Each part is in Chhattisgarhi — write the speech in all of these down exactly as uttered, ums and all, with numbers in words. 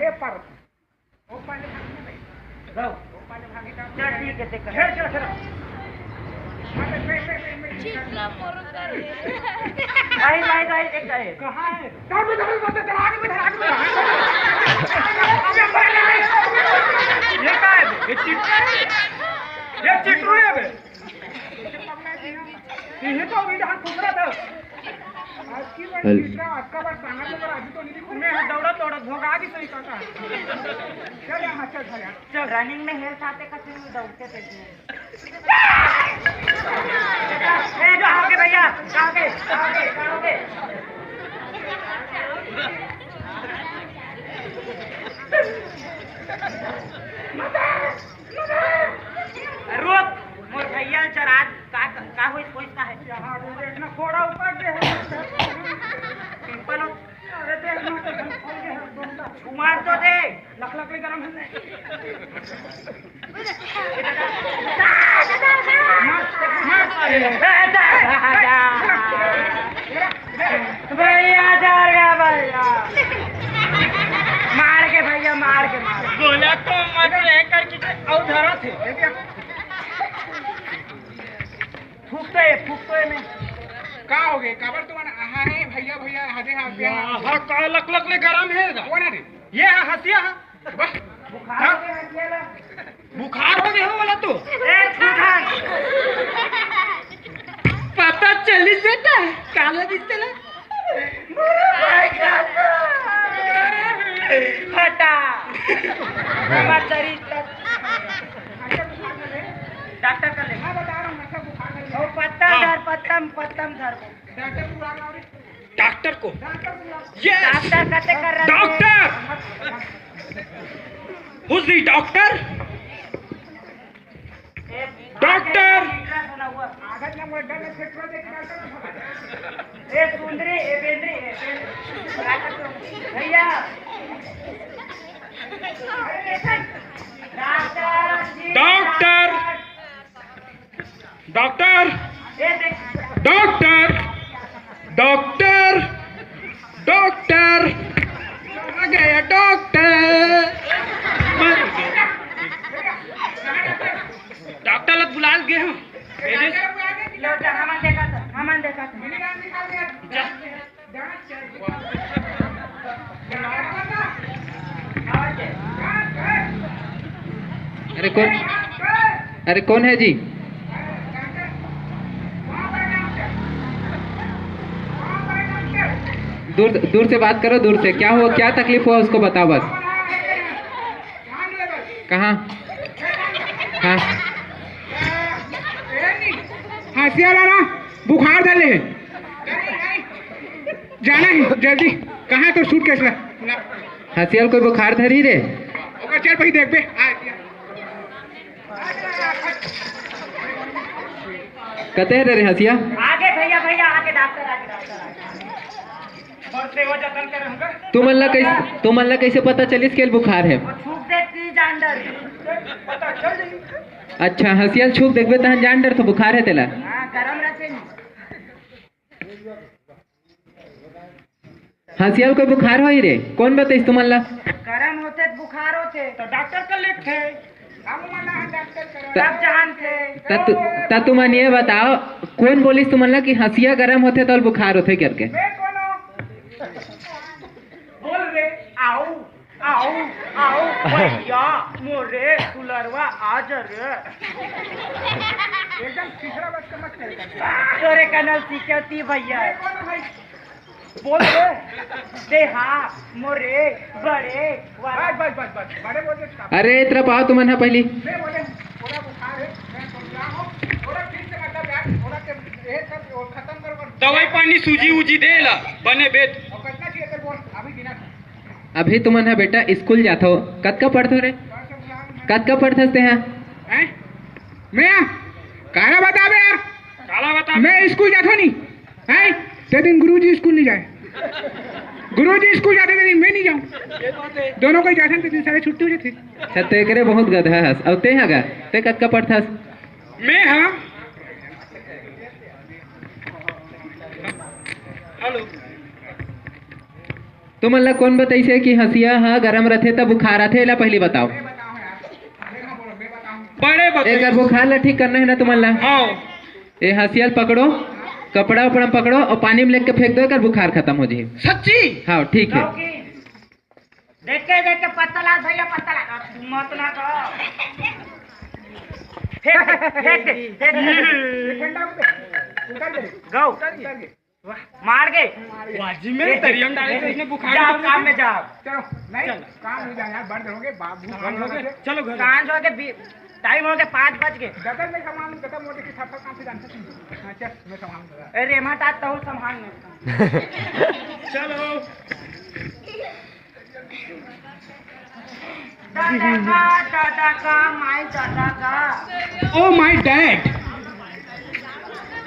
ए पर, वो पहले भाग नहीं भाई। जाओ। वो पहले भागी था। चल, ठीक है, देखा। घेर के रख रहा। मैं, मैं, मैं, मैं, मैं, मैं, चित्रा मोर कर। भाई, भाई, भाई, देख रहे। कहाँ है? दौड़, दौड़, दौड़, दौड़, दौड़, आगे बढ़, आगे बढ़। ये क्या है? ये चित्रा है? ये चित्रू है बे। यही तो अभी यहाँ घूम रहा था। आज की बार हेल- तीसरा, आपका बार सांगा तो, पर अभी तो नहीं दिखा। मैं दौड़ा, दौड़ा, भोगा भी सही पता। चल यहाँ, चल, चल यहाँ। चल, रनिंग में हेल्थ आते का फिर दौड़ते थे। ए, कहाँ गए भैया? कहाँ गए? कहाँ गए? कहाँ गए? रुक, मोर भैया चरात का, का होइस, कोइस का है? यहाँ देखना, फोड़ा ऊपर दे। पिंपल हो। अरे देखना, तो हम खोल के हम डोंटा। छुआ तो दे। लख लख ले गरम है। मत, मत। भैया, डर गया भैया। मार के भैया, मार के, मार। बोला तो मत रहे करके, और धरा थे। फूकते है, फूकते है मैं। का हो गए? काबर तुमन आहा है भैया, भैया, हदे हाथ पे हाथ। हाँ, का लक लक ले गरम है गा? कौन है रे? ये है हसिया है। वाह। बुखार हो गया हसिया ला। बुखार हो गया हो बोला तू? ए, छूटा। पता चलिस बेटा, काला दिसते ला। हटा। हमार शरीर तक। डॉक्टर कर ले। मैं बता रहा हूँ, मतलब, बुखार नहीं है। वो पत्ता हाँ। धर, पत्तम, पत्तम धर वो। डॉक्टर बुला लाओ रे। डॉक्टर को? डॉक्टर बुला। यस। डॉक्टर कते कर रहा है? Doctor. Who's the doctor? A, doctor. आदत ना वो डर में पेट्रोल देके डॉक्टर ना भगा। ए, सुंदरी, ए, बेंदरी, ए, बेंदरी। भैया। अरे, देखा? Doctor ji, doctor. Doctor. Doctor. Doctor. Doctor. Doctor. आ गया डॉक्टर। डॉक्टर लोग बुला गए हम। लो, जा, हमन देखा था, हमन देखा था। जा। अरे कौन, अरे कौन है जी? दूर, दूर से बात करो, दूर से। क्या हुआ, क्या तकलीफ हुआ, उसको बताओ बस। कहाँ? हाँ। हसिया ला ना, बुखार धर ले। जाना है जल्दी। कहाँ है तोर सूटकेस ला? हसिया ल कोई बुखार धरी रे? ओकर चल भाई देख बे। आ, कते हे रे हसिया? आगे भैया, भैया, आगे डॉक्टर, आगे डॉक्टर, आगे। और सेवा जतन करे होंगे। तुमन ला कैसे, तुमन ला कैसे पता चलिस के ल बुखार है? वो छूक देख के जान डर। पता चल जाई। अच्छा, हसिया ल छूक देखबे तहन जान डर तो बुखार है तेला। हाँ, गरम रहते नहीं। हसिया ल कोई बुखार होई रे? कौन बताइस तुमन ला? गरम होते त बुखार होते। तो डॉक्टर कर लेते। हम मना है डॉक्टर करा। त-, सब जानते। त तु-, त तुमन ये बताओ, कौन बोलिस तुमन ला कि हसिया गरम होते त बुखार होते करके? मैं कोनो? बोल रे, आओ। आओ, आओ, भैया, मोरे दुलरवा, आ जा रे। एकदम तीसरा बस का मत करे। तोरे कनल सीखती भैया। ये कौन है भाई? बोल रे। दे हाँ, मोरे, बड़े, वाला। बस, बस, बस, बस। बड़े बोल दे, stop। अरे, इतना पाओ तुमन हा पहली। मैं बोले, थोड़ा बुखार है, मैं समझा हूँ। थोड़ा ठीक से मतलब यार, थोड़ा के, ये सब और खत्म करो, करो। दवाई पानी, सूजी, उजी दे ला, बने बेत। और कितना चाहिए तेरे को? अभी गिना। अभी तुमन ह बेटा स्कूल जाथो, कतका पढ़थो रे? कतका पढ़थस तेहा? हैं? मैं? काला बताबे यार। काला बताबे? मैं स्कूल जाथो नहीं। हैं? ते दिन गुरुजी स्कूल नहीं जाए। गुरुजी स्कूल जाथे ते दिन मैं नहीं जाऊँ। दोनों कोई जाथे ते दिन सारे छुट्टी हो जाथे। अच्छा, ते करे बहुत गधा हस। अउ तेहा गा? ते कतका पढ़थस? मैं हाँ। हेलो। तुमन ला कोन बताइसे कि हंसिया ह गरम रथे त बुखार आथे? एला पहिली बताओ। बड़े बताइस। एकर बुखार ला ठीक करना हे ना तुमन ला? हाँ। ए हंसिया ल पकड़ो, कपड़ा उपड़ा पकड़ो अउ पानी में लेके फेंक दो, एकर बुखार खत्म हो जाही। सच्ची? हाँ, ठीक है। देख के, देख के पत्ता ला भैया, पत्ता ला। मत ना कहो। फेंक दे, फेंक दे, फेंक दे। गौ। मार के। वाजी में तरियम डाले तो इसने बुखार जाओ, काम में जाओ। चलो, नहीं, चलो। काम हो जाए यार, बंद हो गए, बाबू, बंद हो गए। चलो घर। सांझ हो के बी-, टाइम हो गया, पाँच बज के। दादा, मैं सामान, दादा, मोटे की साथ काम से जानते हैं। हाँ, चल, मैं सामान दे रहा। अरे, रेमा तात तो सामान नहीं। चलो। दादा का, दादा का, माय दादा का। ओ माय डैड,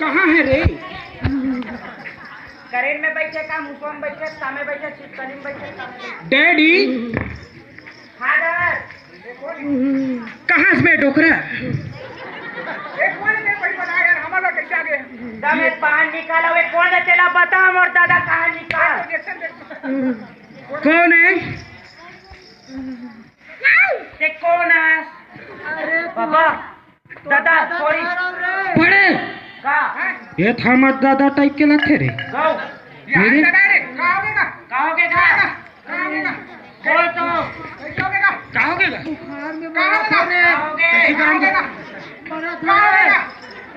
कहाँ है रे? करेन में बैठे का, मुसवा में बैठे, सामे बैठे, छिपकली में बैठे, सामे बैठे। डैडी। फादर। कहाँ से मैं डोकरा? एक कौन है भाई, बता यार, हमारा कैसे आ गए? दम एक बाहर निकाला, वे कौन है तेला बता, मोर दादा कहाँ निकाल? कौन है? ते कौन है? अरे बाबा, दादा, सॉरी। बड़े। का? ये था मत दादा टाइप के लगथे रे। गाओ। मेरे? दादा रे, का हो गया? का हो गया? का हो गया? बोल तो। कैसे हो गया? का हो गया? बुखार में का हो गया? मरा था रे। का हो गया? कैसे गरम का हो गया? मरा था रे।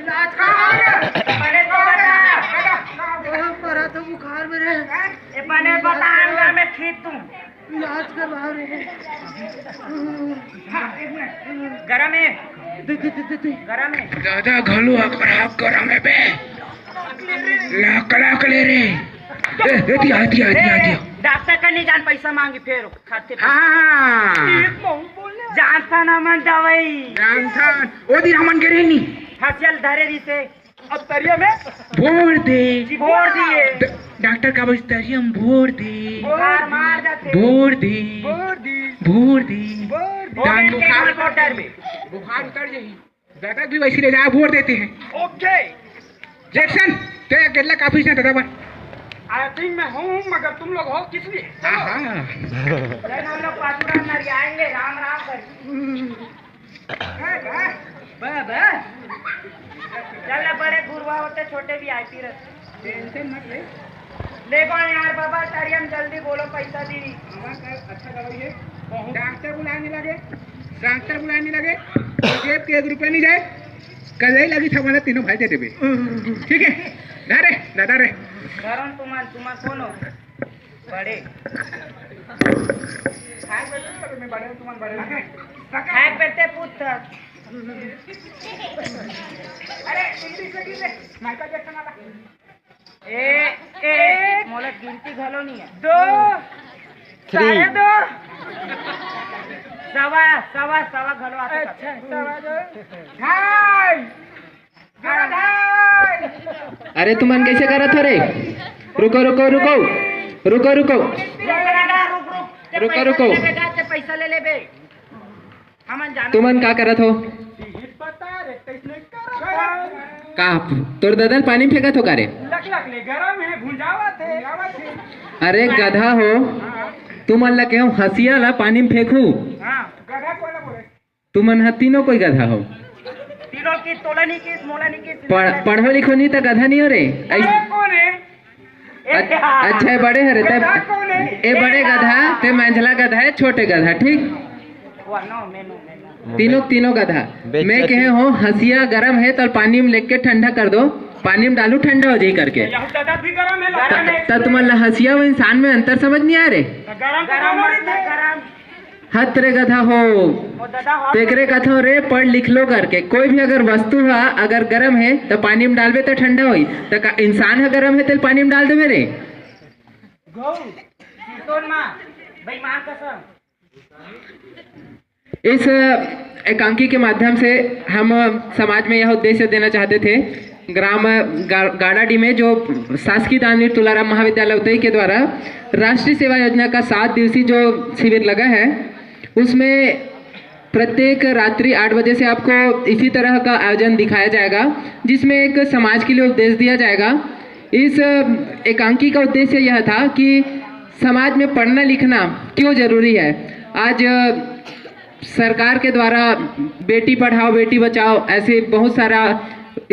इलाज का हो गया? पहले तो बता। दादा, का हो गया? मरा था बुखार में रे। ए, पहले बता, अंदर में खींच तू। इलाज करवा रहे हैं। गरम है। दे, दे, दे, दे, दे। गरम है। दादा घलो अकबरा गरम है बे। लाख लाख ले रे। ए, ए, दिया, दिया, दिया, दिया। डॉक्टर का नहीं जान, पैसा मांगी फिर खाते पे। हाँ। जानता ना मन दवाई। जानता। ओ दिन हमन के रही नहीं। हंसिया ल धरे रही से। अब तरिया में भोर दे। जी, भोर दिए। ड-, डॉक्टर का बस तरिया में भोर दे। बुखार मार जाते। भोर दे। भोर दी। भोर दे। भोर दी। डांड बुखार। रिपोर्टर में। बुखार उतर जाही। दादा भी वैसे ले जा, भोर देते हैं। ओके। जैक्सन, तेरा अकेला काफी से दादा पर। आई थिंक मैं हूँ, मगर तुम लोग हो किस लिए? हाँ, हाँ। जय हम लोग पाचू राम नरियाएंगे, राम राम कर। बा, बा। चल ना, बड़े गुरुआ होते, छोटे वीआईपी रहते। टेंशन मत ले। ले कौन यार बाबा, तारी हम जल्दी बोलो, पैसा दी। हमारे पास अच्छा दवाई है। बहुत। डॉक्टर बुलाने लगे, डॉक्टर बुलाने लगे, जेब के एक रुपया नहीं जाए, कल ही लगी था, तीनों भाई दे देवे। ठीक है, ना रे, दादा रे। करण तुमान, तुमान कौन हो? बड़े। काय करते तुम बड़े? काय करते पुत्र? अरे, इंग्लिश में क्यों रे? माइकल जैक्सन वाला। ए, ए, मोला गिनती घलो नहीं है। दो। Three। साढ़े दो। सवा, सवा, सवा घलो आते। अच्छा, सवा दो। ढाई। अरे तुमन कैसे करत हो रे? रुको, रुको, रुको, रुको, रुको। रुको, रुको। पैसा ले लेबे। हमन जान तुमन का करत हो? का तोर ददल पानी में फेंकत हो का रे? लक लक ले गरम है, भुंजावत है। अरे गधा हो, तुमन ला केहू हंसिया ला पानी में फेंकू? हाँ। गधा कोन बोले? तुमन ह तीनों कोई गधा हो। तीनों की तोला नहीं की, मोला नहीं की। पढ़-, पढ़ो लिखो नहीं तो गधा नहीं हो रे। ऐस- बड़े कौन है? ए, अच्छा है, बड़े हरे तब। गधा कौन है? ए बड़े गधा, ते मंझला गधा है, छोटे गधा, ठीक? वाह, नो, मैं नो, मैं नो। तीनों, तीनों गधा। मैं कहे हो हंसिया गरम है तो पानी में लेके ठंडा कर दो, पानी में डालू ठंडा हो जाही करके। यह दादा भी गरम है, गरम है। त-, त तुमन ला हंसिया अउ इंसान में अंतर समझ नहीं आ रे? गरम तो गरम दोनों रहते हैं। गरम। हत रे गधा हो, तेकरे कथो रे, पढ़ लिख लो करके। कोई भी अगर वस्तु हा अगर गरम है तो पानी में डालबे तो ठंडा होई, तो का इंसान हा गरम है तो पानी में डाल देबे रे? गौ, चितौन माँ, बेईमान कसम। इस एकांकी के माध्यम से हम समाज में यह उद्देश्य देना चाहते थे, ग्राम गा-, गाड़ाडी में जो शासकीय दानवीर तुलाराम महाविद्यालय उदय के द्वारा राष्ट्रीय सेवा योजना का सात दिवसीय जो शिविर लगा है, उसमें प्रत्येक रात्रि आठ बजे से आपको इसी तरह का आयोजन दिखाया जाएगा, जिसमें एक समाज के लिए उपदेश दिया जाएगा। इस एकांकी का उद्देश्य यह था कि समाज में पढ़ना लिखना क्यों जरूरी है? आज सरकार के द्वारा बेटी पढ़ाओ बेटी बचाओ ऐसे बहुत सारा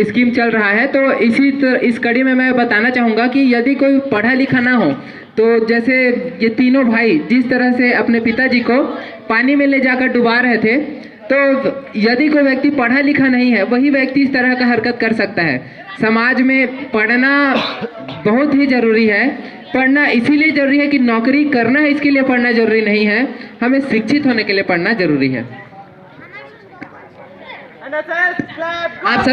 स्कीम चल रहा है। तो इसी तर, इस कड़ी में मैं बताना चाहूँगा कि यदि कोई पढ़ा लिखा ना हो तो जैसे ये तीनों भाई जिस तरह से अपने पिताजी को पानी में ले जाकर डुबा रहे थे, तो यदि कोई व्यक्ति पढ़ा लिखा नहीं है वही व्यक्ति इस तरह का हरकत कर सकता है। समाज में पढ़ना बहुत ही जरूरी है। पढ़ना इसीलिए जरूरी है कि नौकरी करना है, इसके लिए पढ़ना जरूरी नहीं है। हमें शिक्षित होने के लिए पढ़ना जरूरी है। आप सब